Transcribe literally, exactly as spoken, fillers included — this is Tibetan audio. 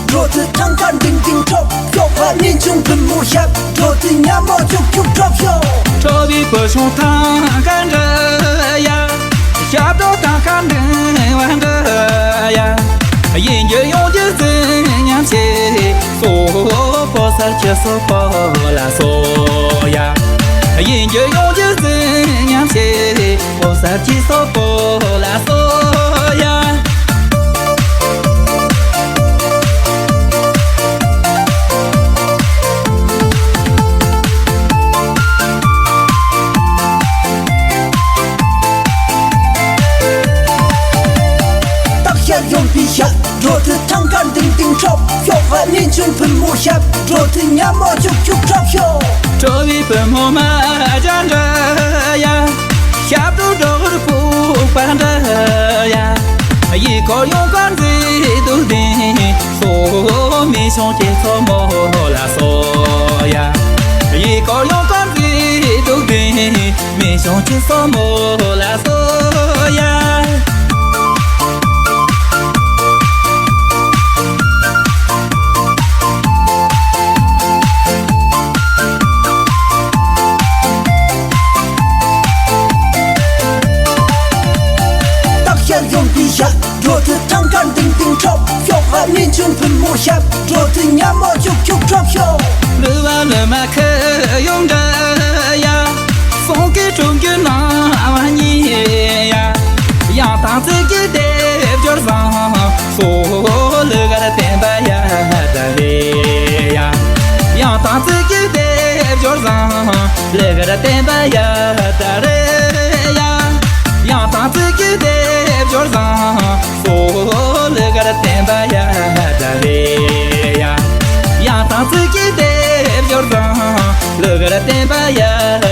འགྲོ་དུས་ཐང་ཀ་ལྡིང་ལྡིང་འཁྲབ། ཤོག་ཁ་མི་ཆུང་བུ་མོ་ཞབས། འགྲོ་དུས་ཉ་མོ་ཆུག་ཆུག་འཁྲབ་ཤོག་འཁྲབ་པའི་བུ་ཆུང་ཐང་ཀ་འདྲ་ཡ། ཞབས་བྲོ་ཐང་ཀ་འདྲེན་བ་འདྲ་ཡ། གཡས་འགྱུར་གཡོན་འགྱུར་འཛིན་སྙམ་བྱེད། སོ་པོ་སར་གྱི་སོ་པོ་ལ་སོ་ཡ། གཡས་འགྱུར་གཡོན་འགྱུར་འཛིན་སྙམ་བྱེད། ཨོ་སར་གྱི་སོ་པོ་ལ་སོ་ཡ། སྟག་ཤར་གཡོན་པའི་ཞབས། འགྲོ་དུས་ཐང་ཀ་ལྡིང་ལྡིང་འཁྲབ། ཤོག་ཁ་མི་ཆུང་བུ་མོ་ཞབས། འགྲོ་དུས་ཉ་མོ་ཆུག་ཆུག་འཁྲབ་ཤོག་འཁྲབ་པའི་བུ་མོ་མ་བྱ་འདྲ་ཡ། ཞབས་བྲོ་སྒྲོག་རུ་ཕུག་པ་འདྲ་ཡ། གཡས་སྐོར་གཡོན་སྐོར་མཛེས་སྡུག་ལྡན། སོ་མི་ཆུང་གི་སོ་མོ་ལ་སོ་ཡ། གཡས་སྐོར་གཡོན་སྐོར་མཛེས་སྡུག་ལྡན། མི་ཆུང་གི་སོ་མོ་ལ་སོ་ཡ། སྟག་ཤར་གཡོན་པའི་ཞབས། འགྲོ་དུས་ཐང་ཀ་ལྡིང་ལྡིང་འཁྲབ། ཤོག་ཁ་མི་ཆུང་བུ་མོ་ཞབས། འགྲོ་དུས་ཉ་མོ་ཆུག་ཆུག་འཁྲབ་ཤོག་ལུས་པ་ལུས་མ་ཁུ་ཡོང་འདྲ་ཡ། སོང་གི་གྲོང་ཁྱེར་ནང་བ་ཉེ་ཡ། ཡང་དང་ཚིག་གི་སྡེབ་སྦྱོར་བཟང་། སོ་ལུ་གར་བསྟན་པ་ཡ་ད་རེ་ཡ། ཡང་དང་ཚིག་གི་སྡེབ་སྦྱོར་བཟང་། ལུ་གར་བསྟན་པ་ཡ་ད་རེ་ཡ། ཡང་དང་ཚིག་གི་སྡེབ་སྦྱོར་བཟང་། སོ་ལུ་གར་བསྟན་པ་ཡ་ད་རེ་ཡ། ཡང་དང་ཚིག་གི་སྡེབ་སྦྱོར་བཟང་། ལུ་གར་བསྟན་པ་ཡ་